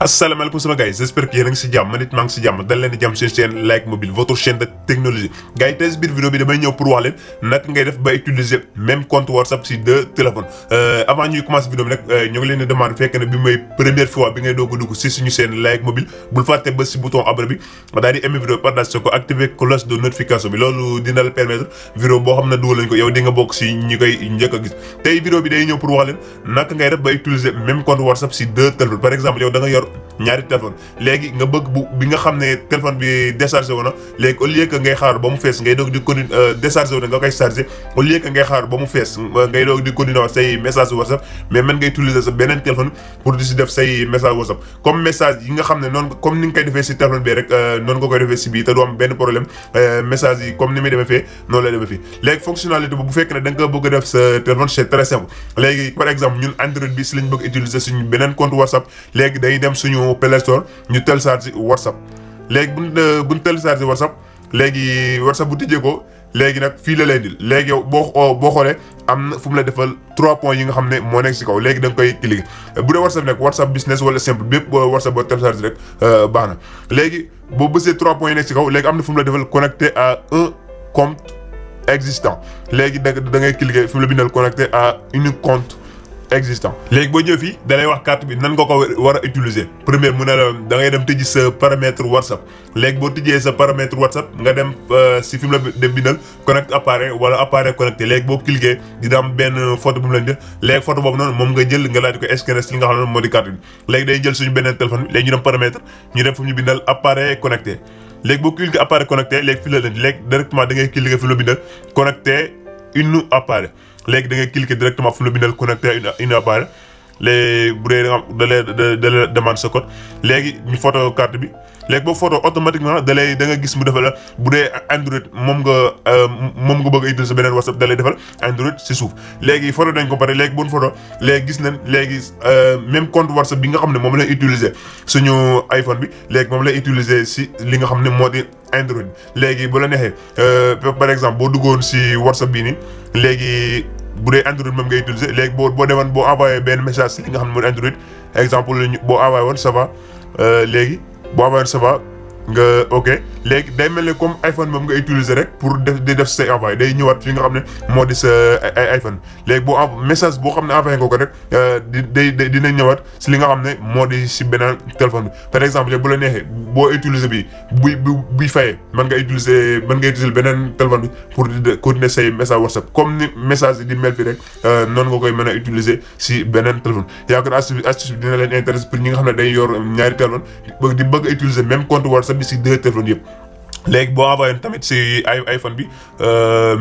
asalaamaaleykum sama gars yi j'espère que yéen a ngi si jàmm man it maa ngi si jàmm dal leen di jàmm seen chaîne Like Mobile votre chaîne de technologie gars yi tey si biir vidéo bi damay ñëw pour wax leen naka ngay def ba utiliser même compte WhatsApp si deux téléphones avant ñuy commencer vidéo bi nag ñu ngi leen di demander fekk ne bi mooy première fois bi ngay doog a dugg si suñu chaîne Like Mobile bul fàtte ba si bouton abonné bi daal di aimer vidéo partage ko activer cloche de notification bi loolu dina la permettre vidéo boo xam ne dugal lañ ko yow di nga bokk si ñi koy njëkk a gis tey vidéo bi day ñëw pour wax leen naka ngay def ba utiliser même compte WhatsApp si deux téléphones par exemple yow da nga yor ñaari téléphone léegi nga bëgg bi nga xam ne téléphone bi déchargé wu na léegi au lieu que ngay xaar ba mu fees ngay doog di continuer déchargé wu na nga koy chargé au lieu que ngay xaar ba mu fees ngay doog di continuer say message WhatsApp mais mën ngay utiliser sa beneen téléphone pour di si def say message WhatsApp comme message yi nga xam ne noonu comme ni nga koy defee si téléphone bi rek noonu nga koy defee si bii te du am benn problème message yi comme ni muy demee fee noonu lay demee fii léegi fonctionnalité bu fekkee ne da nga ko bëgg a def sa téléphone c'est très simple léegi par exemple ñun Android bi si lañ bëgg utiliser suñu beneen compte WhatsApp léegi day dem suñu Play Store ñu télécharge WhatsApp léegi buñ télécharge WhatsApp léegi WhatsApp bu tijjee ko léegi nag fii la lay dil léegi yow boo xoolee am na fu mu la defal 3 points yi nga xam ne moo nekk si kaw léegi da nga koy cliquer bu dee WhatsApp nag WhatsApp business wala simple bépp WhatsApp boo télécharge rek baax na léegi boo bësee 3 points yi nekk si kaw léegi am na fu mu la defal connecté à un compte existant léegi da ngay cliquer fi mu la bindal connecté à un compte existant léegi boo ñëw fii da lay wax carte bi nan nga ko war a utiliser première mu ne la da ngay dem tëjji sa paramètre WhatsApp léegi boo tijjee sa paramètre WhatsApp nga dem si fi mu la dem bindal connecte appareil wala appareil connecté léegi boo cliquer dina am benn photo bu mu leen def léegi photo boobu noonu moom nga jël nga laaj ko scanner si li nga xam ne moo di carte bi léegi day jël suñu beneen téléphone bi léegi ñu dem paramètre ñu dem fu ñu bindal appareil connecté léegi boo cliquer appareil connecté léegi fi la leen léegi directement da ngay cliquer fi la bindal connecté une appareil léegi da ngay cliquer directement fu mu la bindal connecté une appareil léegi bu dee da la demande sa code léegi ñu photo carte bi léegi boo photo automatiquement da nga gis mu defal la bu dee Android moom nga bëgg a utiliser beneen WhatsApp da lay defal Android si suuf léegi photo dañ ko pare léegi bon photo léegi gis nañ léegi même compte WhatsApp bi nga xam ne moom lay utiliser suñu iPhone bi léegi moom lay utiliser si li nga xam ne moo di Android léegi bu la neexee par exemple boo duggoon si WhatsApp bii nii léegi bu dee Android moom ngay utiliser léegi boo demoon boo envoyé benn message si li nga xam ne mooy Android exemple boo envoyé woon ça va léegi boo envoyé woon ça va nga ok léegi day mel ne comme iPhone moom nga utiliser rek pour di def say envoyé day ñëwaat fi nga xam ne moo di sa iPhone léegi boo message boo xam ne envoyé nga ko rek dina ñëwaat si li nga xam ne moo di si beneen téléphone bi par exemple bu la neexee boo utiliser bi buy fayee mën nga utiliser beneen téléphone bi pour di continuer say message WhatsApp comme ni message di mel fi rek noonu nga koy mën a utiliser si beneen téléphone yaakaar astuce bi dina leen intéresse pour ñi nga xam ne day yor ñaari téléphone di bëgg a utiliser même compte WhatsApp bi si deux téléphones yëpp léegi boo envoyé tamit si iPhone bi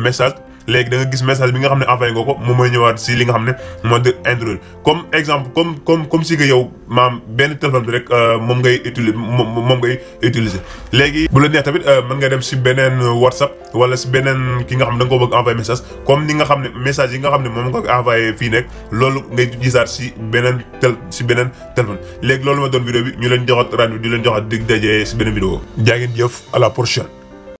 message léegi da nga gis message bi nga xam ne envoyé nga ko moom mooy ñëwaat si li nga xam ne moo di Android comme exemple comme si que yow maam benn téléphone bi rek moom ngay utiliser léegi bu la neex tamit mën nga dem si beneen WhatsApp wala si beneen ki nga xam ne da nga ko bëgg envoyé message comme ni nga xam ne message yi nga xam ne moom nga ko envoyé fii nekk loolu ngay gisaat si beneen téléphone léegi loolu ma doon vidéo bi ñu leen joxat rendez-vous di leen joxat dig daje si beneen vidéo jaa ngeen jëf à la prochaine.